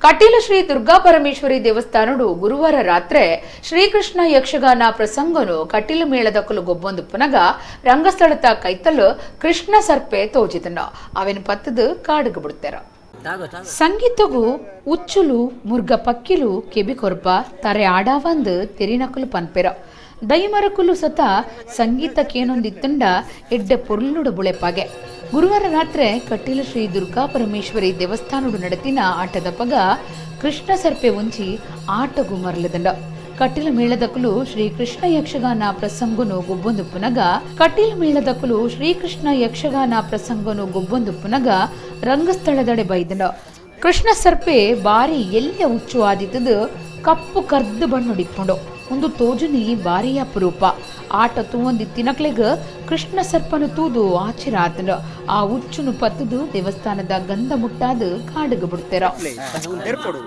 ಕಟೀಲು ಶ್ರೀ ದುರ್ಗಾ ಪರಮೇಶ್ವರಿ ದೇವಸ್ಥಾನಡು ಗುರುವಾರ ರಾತ್ರೆ ಶ್ರೀಕೃಷ್ಣ ಯಕ್ಷಗಾನ ಪ್ರಸಂಗನು ಕಟೀಲು ಮೇಳದಕುಲು ಗೊಬ್ಬೊಂದುಪ್ಪುನಗ ರಂಗಸ್ಥಳತ ಕೈತಲ್ ಕೃಷ್ಣ ಸರ್ಪೆ ತೋಜಿದನು. ಅವೆನ್ ಪತ್ತದು ಕಾಡುಗು ಬಿಡ್ತಾರ. ಸಂಗೀತಗು ಉಚ್ಚುಲು ಮುರ್ಗ ಪಕ್ಕಿಲು ಕೆಬಿ ಕೊರ್ಪ ತರೆ ಆಡಾವಂದು ತೆರಿನಕುಲು ಪನ್ಪೆರ. ದೈಮರಕುಲು ಸತ ಸಂಗೀತ ಕೇನೊಂದಿತ್ತುಂಡ ಎಡ್ಡೆ ಪೊರ್ಲುಡು ಬುಳೆಪಾಗೆ. ಗುರುವಾರ ರಾತ್ರೆ ಕಟೀಲು ಶ್ರೀ ದುರ್ಗಾ ಪರಮೇಶ್ವರಿ ದೇವಸ್ಥಾನಡು ನಡತಿನ ಆಟದ ಪಗ ಕೃಷ್ಣ ಸರ್ಪೆ ಒಂಜಿ ಆಟಗು ಮರಲದಂಡ. ಕಟೀಲು ಮೇಳದಕುಲು ಶ್ರೀ ಕೃಷ್ಣ ಯಕ್ಷಗಾನ ಪ್ರಸಂಗನು ಗೊಬ್ಬೊಂದುಪ್ಪುನಗ ಕಟೀಲು ಮೇಳದಕುಲು ಶ್ರೀಕೃಷ್ಣ ಯಕ್ಷಗಾನ ಪ್ರಸಂಗನು ಗೊಬ್ಬೊಂದುಪ್ಪುನಗ ರಂಗಸ್ಥಳದಡೆ ಬೈದಂಡ. ಕೃಷ್ಣ ಸರ್ಪೆ ಬಾರಿ ಎಲ್ಯ ಉಚ್ಚು ಆದಿತ್ತದು ಕಪ್ಪು ಕರ್ದು ಬಣ್ಣುಡಿಪ್ಪುಂಡು. ಒಂದು ತೋಜುನಿ ಬಾರಿ ಅಪರೂಪ. ಆಟ ತೂವೊಂದಿತ್ತಿನಕ್ಲೆಗ್ ಕೃಷ್ಣ ಸರ್ಪನು ತೂದು ಆಚಿರ ಆತಂಡು. ಆ ಉಚ್ಚುನು ಪತ್ತುದು ದೇವಸ್ಥಾನದ ಗಂಧ ಮುಟ್ಟಾದು ಕಾಡುಗು ಬಿಡ್ತೆರ. ಏರ್ಪೋಡು.